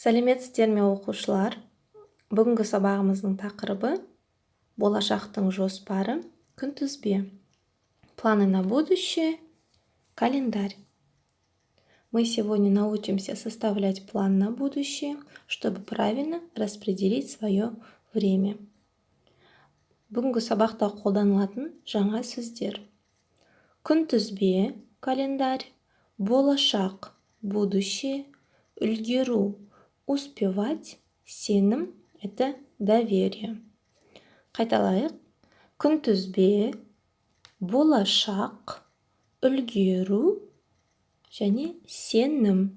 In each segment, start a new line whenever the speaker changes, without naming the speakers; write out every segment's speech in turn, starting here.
Сәлеметсіздер ме, оқушылар! Бүгінгі сабағымыздың тақырыбы: болашақтың жоспары, күнтізбе. Планы на будущее, календарь. Мы сегодня научимся составлять план на будущее, чтобы правильно распределить свое время. Бүгінгі сабақта қолданылатын жаңа сөздер: күнтізбе – календарь, болашақ – будущее, үлгеру – успевать, сенім – это доверие. Қайталайық: күнтізбе, болашақ, үлгеру және сенім.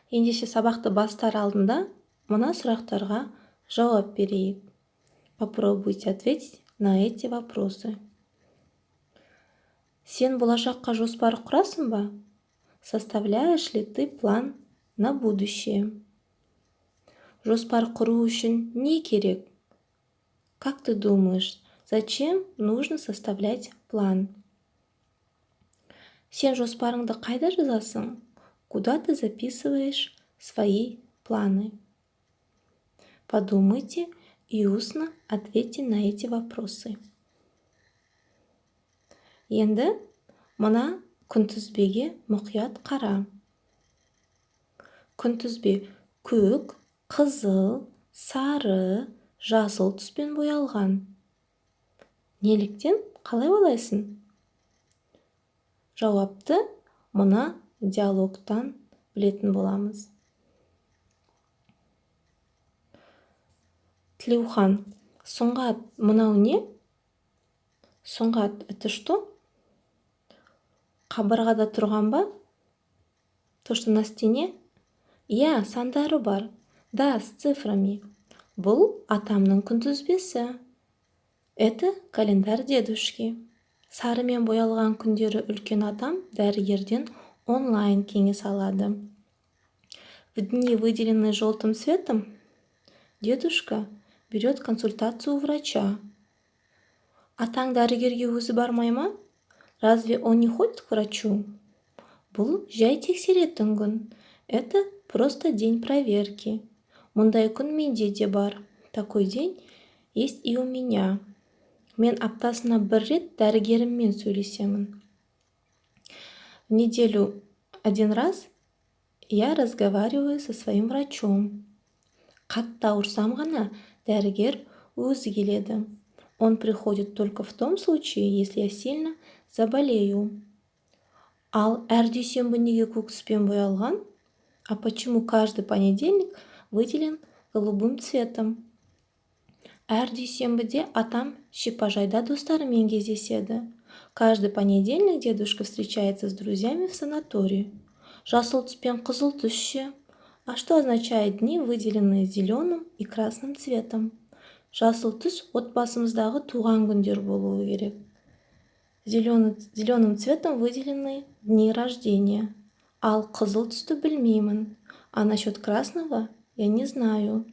Ендеше, сабақты бастар алдында мына сұрақтарға жауап берейік. Попробуйте ответить на эти вопросы. Сен болашаққа жоспар құрасың ба? Составляешь ли ты план на будущее? Жоспар құру үшін не керек? Как ты думаешь, зачем нужно составлять план? Сен жоспарыңды қайда жазасың? Куда ты записываешь свои планы? Подумайте и устно ответьте на эти вопросы. Енді мына күнтізбеге мұқият қара. Күнтізбе көк, қызыл, сары, жасыл түспен боялған. Неліктен, қалай ойлайсың? Жауапты мына диалогтан білетін боламыз. Тілеухан: Сұңғат, мынау не? Сұңғат, это что? Қабырғада тұрған ба? То, что на стене? Иә, сандары бар. Да, с цифрами. Бұл атамның күнтізбесі. Это календарь дедушки. Сарымен боялған күндері үлкен атам дәрігерден онлайн кеңес алады. В дни, выделенные желтым цветом, дедушка берет консультацию у врача. Атаң дәрігерге өзі бармай ма? Разве он не ходит к врачу? Бұл жай тексеретін күн. Это просто день проверки. Мұндай күн менде де бар. Такой день есть и у меня. Мен аптасына бір рет дәрігеріммен сөйлесемін. В неделю один раз я разговариваю со своим врачом. Қатты ауырсам ғана дәрігер өзі келеді. Он приходит только в том случае, если я сильно заболею. Ал әр дүйсенбі неге көк түспен боялған? А почему каждый понедельник выделен голубым цветом? Әр дүйсенбіде атам шипажайда достарымен кездеседі. Каждый понедельник дедушка встречается с друзьями в санатории. Жасыл түс пен қызыл түс ше? А что означают дни, выделенные зеленым и красным цветом? Жасыл түс отбасымыздағы туған күндер болуы керек. Зеленым цветом выделены дни рождения. Ал қызыл түсті білмеймін. А насчет красного я не знаю.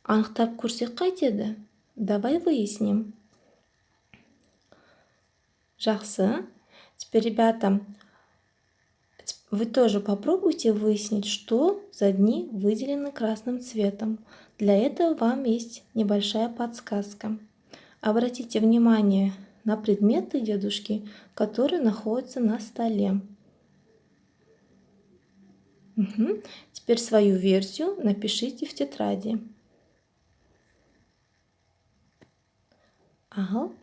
Анықтап көрсек қайтеді? Давай выясним. Жақсы. Теперь, ребята, вы тоже попробуйте выяснить, что за дни выделены красным цветом. Для этого вам есть небольшая подсказка. Обратите внимание на предметы дедушки, которые находятся на столе. Угу. Теперь свою версию напишите в тетради. Ал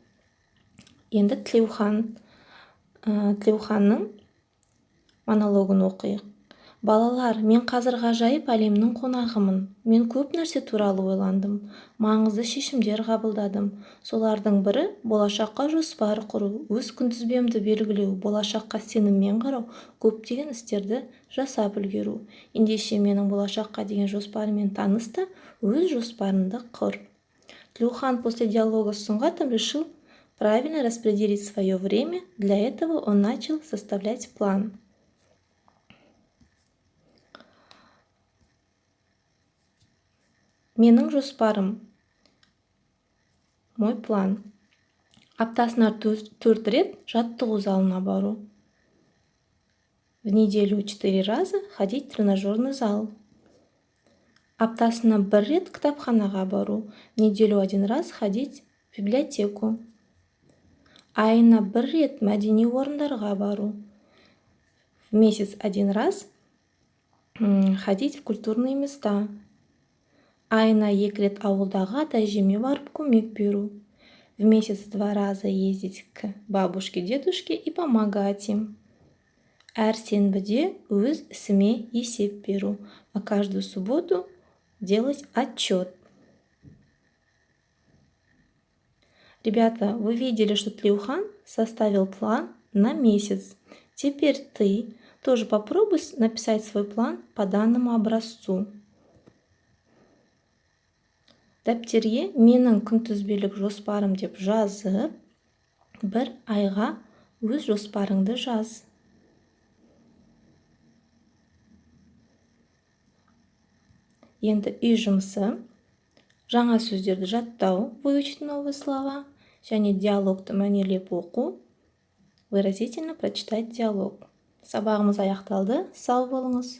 енді Тілеуханның монологын оқиық. Балалар, мен қазір ғажайып әлемнің қонағымын. Мен көп нәрсе туралы ойландым, маңызды шешімдер қабылдадым. Солардың бірі – болашаққа жоспар құру, өз күнтізбемді белгілеу, болашаққа сеніммен қарау, көптеген істерді жасап үлгеру. Ендеше, менің болашаққа деген жоспарыммен таныс та, өз жоспарыңды құр. Тлеухан после диалога с Сұңғатом решил правильно распределить свое время. Для этого он начал составлять план. Менің жоспарым. Мой план. Аптасына төрт рет жаттығу залына бару. В неделю четыре раза ходить в тренажерный зал. Аптасына бір рет кітапханаға бару. В неделю один раз ходить в библиотеку. Айына бір рет мәдени орындарға бару. В месяц один раз ходить в культурные места. Айына екі рет ауылдағы ата әжеме барып көмек беру. В месяц два раза ездить к бабушке, дедушке и помогать им. Әр сенбіде өз ісіме есеп беру. А каждую субботу делать отчет. Ребята, вы видели, что Тлеухан составил план на месяц. Теперь ты тоже попробуй написать свой план по данному образцу. Дәптерге «Менің күнтізбелік жоспарым» деп жазып, бір айға өз жоспарыңды жаз. Енді үй жұмысы: жаңа сөздерді жаттау, выучить новые слова, және диалогты мәнерлеп оқу, выразительно прочитать диалог. Сабағымыз аяқталды. Сау болыңыз.